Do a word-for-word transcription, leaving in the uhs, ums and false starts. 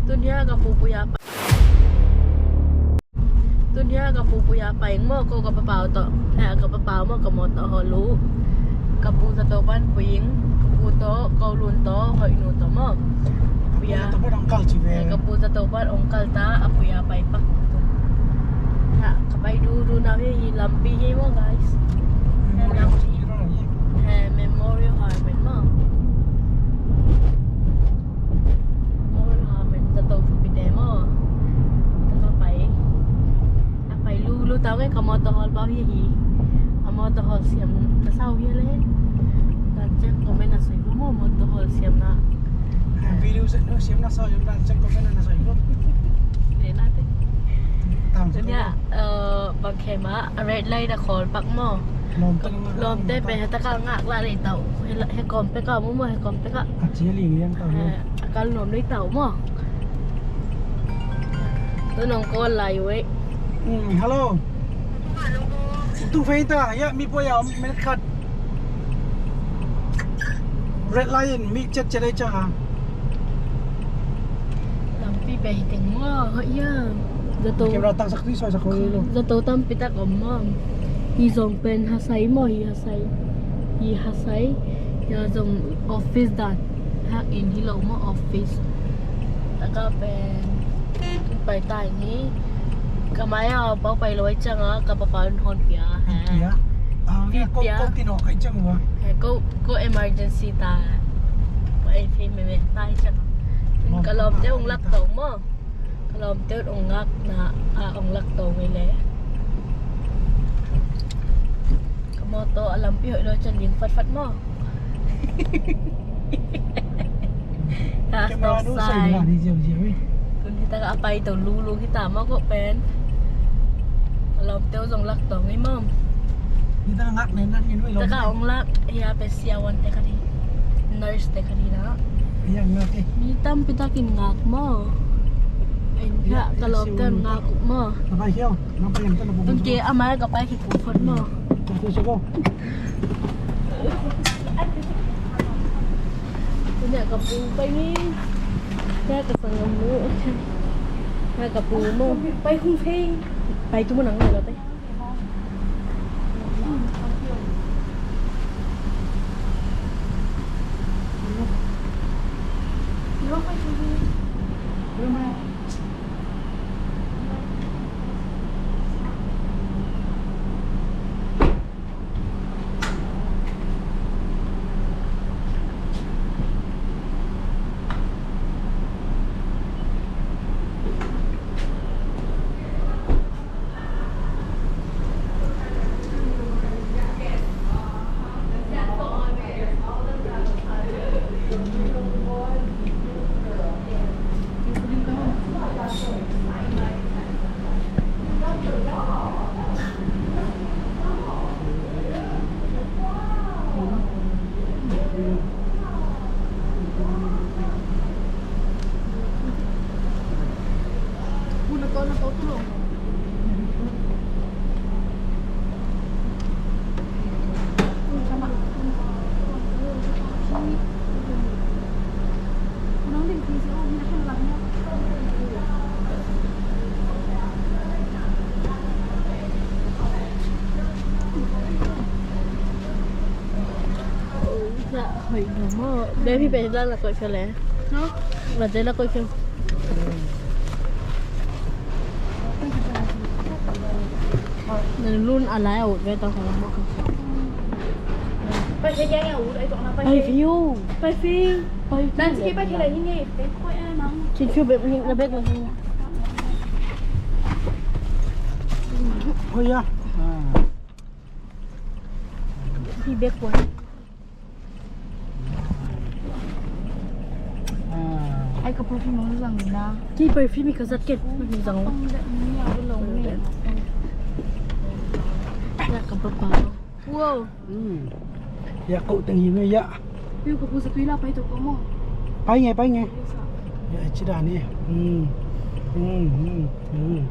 Tun hiah ka pu pui a pai. Tun hiah ka pu pui a pai maw, ko ka papau tawh. Eh, ka papau maw, ka mawtaw hawl uh. Ka pu zato pan pui ing, ka pu tawh, ko lun tawh, hoih nu tawh maw. Pui a. Ka pu zato pan ong kal ci ve. Eh, ka pu zato pan ong kal ta, a pui a pai pak. Hiah, ka pai duhduh na hi, hi lampi hi maw, guys. Memorial Hospital hi. Eh, Memorial Harmon maw. Maw la men zato thupite maw. Taka pai. A pai lulu tau ngai ka mawtaw hawl bau hi hi. A mawtaw hawl siam ka sau hi le. Dan ciang comment a soi bu maw mawtaw hawl siam na. Video siam na sau dan ciang comment a soi bu. Le na te. Tang sa. Nia, eh, bang khe ma, a red light a khawl pak maw. Lawmte pen he taka ngak la lei tau. He kawm peka mu maw, he kawm peka. A ci a ling liang tau. Eh, a kal nuam lei tau maw. Tu nong call lai uh ei. Hmm, hello. Tu fei ta, ya, mi pua ya, minute khat. Red line, mi chet chet ai chang a. Lampi bei teng maw, hoih hiam. Zato. Camera tangsak tui soi sak koi lo. Zato tampi tak om maw. Hi zong pen hasai maw, hi hasai. Hi hasai. Hia zong office dan. Hak in hi lo maw office. Taka pen. Pai tai ni. Ka mai a pau pai lo ai chang a, ka papa hon pia. Pia. Ah, pia. Ko, ko tino kai chang wa. He, ko, ko emergency ta. Ko ai phi me me tai chang. Ka lawmte ong lak tong maw. Ka lawmte ong ngak na, a ong lak tong i le. Ka mawtaw a lampi hoih lo chan ding fatfat maw. Camera nu sai na ni ziau ziau i. Kun hi taka a pai to lulu hi ta maw ko pen. Lawmte zong lak tong i maw. Hi taka ngak nen na ni nu i lawm. Taka ong lak, hia pe siavuante khat hi. Nurse te khat hi na. Hia ngak i. Mi tampi takin ngak maw. Hia ka lawmte ngak maw. Taka hiau. Tun ke a mai ka pai ki pu phot maw. Tun ke ka pu pai ni. Ka ka sang mu. Ka ka pu maw. Pai kung phei. Pai tu maw nang lo te. Hoih lo maw. Baby, pen la la koih kha le. Hah? La te la koih kha. Lun a lai a ut ve ta kha. Pai khe ya ya ut ai tawh na pai khe. Pai fiu. Pai fiu. Pai fiu. Nan ci khe pai khe la hi nge. Pen koi a nang. Ci fiu bek hi na bek la hi. Hoi ya. Hi bek koi. Ai ka perfume nong zang na. Ki perfume ka zat ken. Nong zang. Ni a lo ni. Ya ka papa. Wow. Hmm. Ya ko teng hi me ya. Piu ka pu sa tui la pai to ko mo. Pai nge, pai nge. Ya ci da ni. Hmm. Hmm, hmm, hmm.